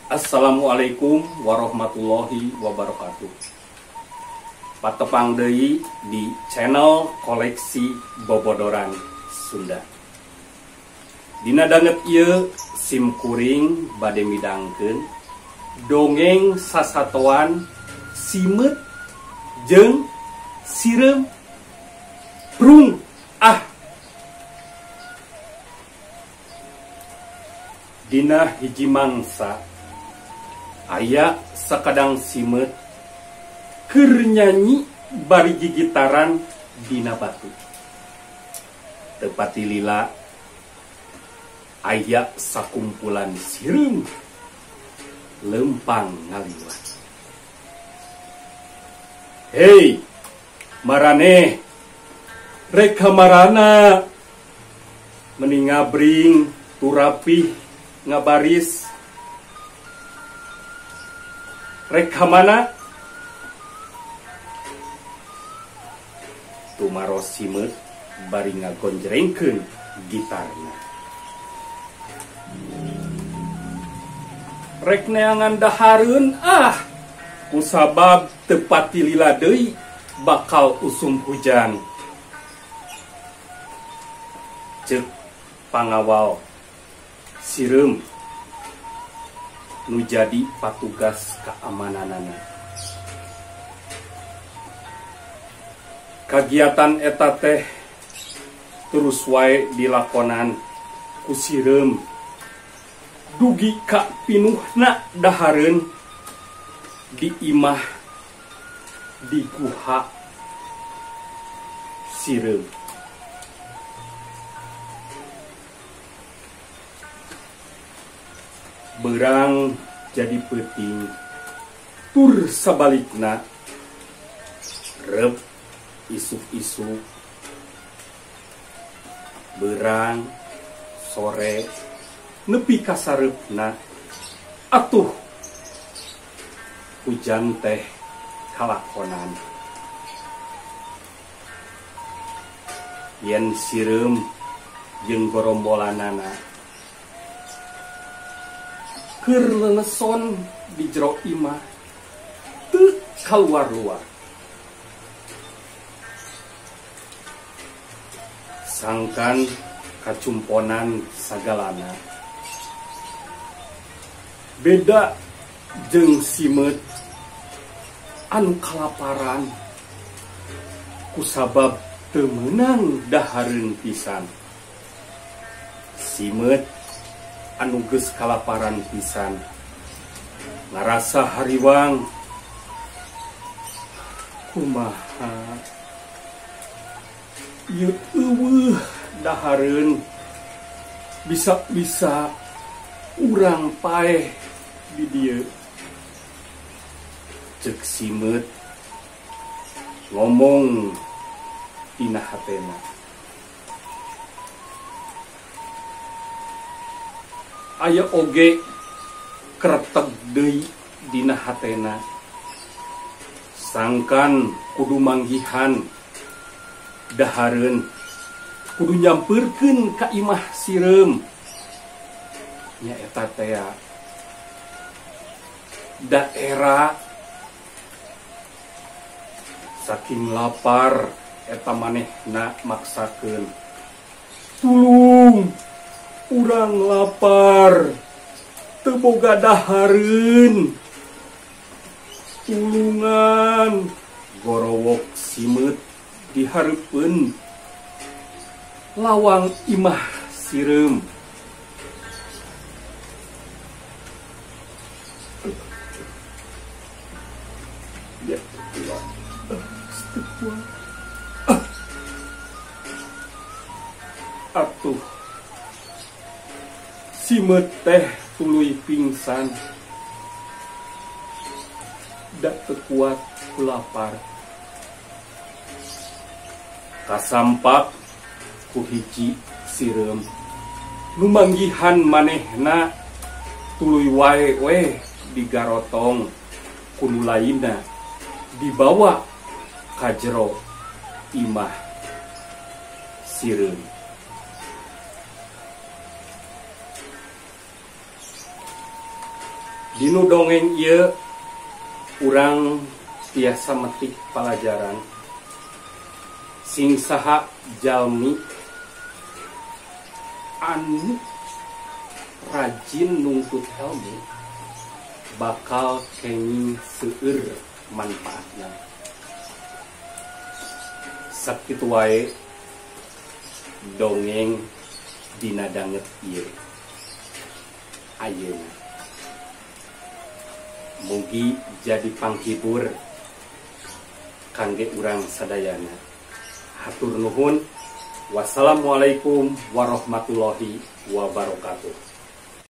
Assalamualaikum warahmatullahi wabarakatuh. Patepang deui di channel Koleksi Bobodoran Sunda. Dina danget ieu sim kuring bade midangkeun dongeng sasatoan simeut jeung sireum prung ah. Dina hiji mangsa aya sakadang simeut keur nyanyi bari gigitaran dina batu. Teu pati lila aya sakumpulan sireum lempang ngaliwat. Hei, maraneh, rek kamarana, meni ngabring turapih ngabaris. Rek kamana? Tumaros simeut bari ngagonjrengkeun gitarna. Rek neangan dahareun ah, kusabab teu pati lila deui bakal usum hujan. Ceuk pangawal sireum nu jadi patugas keamananana. Kagiatan eta teh terus wae dilakonan ku sireum dugi ka pinuhna dahareun di imah di guha sireum. Berang jadi peuting tur sabalikna rep isuk-isuk, berang sore nepi ka sareupna atuh hujan teh kalakonan. Yen sireum jeung gorombolanana keur leleson di jero imah teu kaluar-luar. Sangkan kacumponan sagalana. Beda jeung simeut anu kalaparan kusabab teu meunang dahareun pisan. Simeut anu geus kalaparan pisan ngarasa hariwang. Kumaha ieu eueuh dahareun, bisa-bisa urang paeh di dieu. Ceuk simeut ngomong dina hatena. Aya oge kreteg deui dina hatena. Sangkan kudu manggihan dahareun, kudu nyampeurkeun ka imah sireum. Nya eta tea daerah saking lapar eta manehna maksakeun, tulung urang lapar teu boga dahareun, tulungan. Gorowok simeut dihareupeun lawang imah sireum. Ya, atuh simeut teh tuluy pingsan, da teu kuat ku lapar. Kasampak ku hiji sireum nu manggihan manehna tuluy wae we digarotong ku nu lainna dibawa ka jero imah sireum. Dinu dongeng ieu urang tiasa metik palajaran sing saha jalmi anu rajin nungtut ilmu bakal kenging seueur manfaatna. Sakitu wae dongeng dina danget ieu ayeuna. Mugi jadi panghibur kangge urang sadayana. Hatur nuhun. Wassalamualaikum warahmatullahi wabarakatuh.